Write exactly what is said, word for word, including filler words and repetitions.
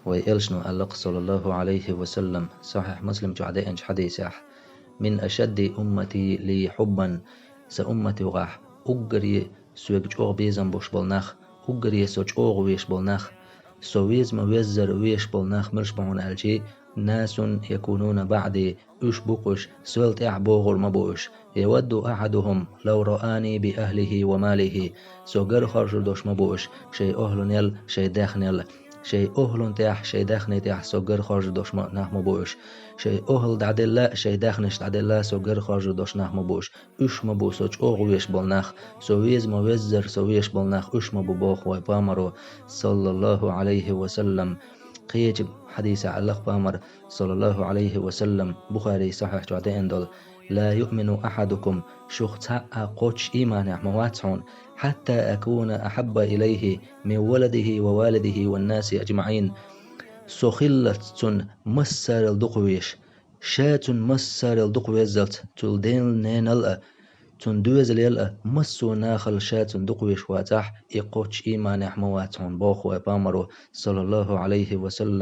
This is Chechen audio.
Вай элчано аьлла-кх, саллаллаху Ӏалайхи ва саллам, сахьихь Муслим чохь деанчу хьадисехь: «Мин ашадди уммати ли хьуббан», сан уммат юкъахь уггаре соьга чӀогӀа безам болуш болу нах, уггаре со чӀогӀа везаш болу нах, со веза ма веззара везаш болу нах муьлш бу хьуна аьлчи: «Насун якунуна баъди», уьш бу-кх уьш, сол тӀаьхьа богӀур ма бу уьш. «Явадду ахьадухум лав раани би ахьлихи ва малихи», со гар хоржур долуш ма бу уьш, шайн охьлунел, шайн даьхнел. Шайн охьлун тӀехь, шайн даьхни тӀехь со гар хоржур долуш ма, нах ма бу уьш. Шайн охьла дӀаделла, шайн даьхнаш дӀаделла, со гар хоржур долуш нах ма бу уьш. Уьш ма бу со чӀогӀа везаш болу нах, со веза ма веззара со везаш болу нах, уьш ма бу, боху вай Пайхамаро, саллаллаху Ӏалайхи ва саллам. Кхечу хьадисехь аьлла-кх Пайхамара, саллаллаху Ӏалайхи ва саллам, Бухарин сахьихь чохь деана долу: «Ла юъмину ахьадукум», шух цхьа а кхоччуш ийманехь ма вац хьуна, «хьатта акуна ахьабба илайхи мин валадихи ва валидихи ван наси аджмаӀин», со хиллалц цунна массарел дукха везаш, ша цунна массарел дукха веззалц, цул ден-, ненал а, цунна доьзалел а, массо а нахал ша цунна дукха везаш вацахь, и кхоччуш ийманехь ма вац хьуна, боху вай Пайхамаро, саллаллаху Ӏалайхи ва саллам.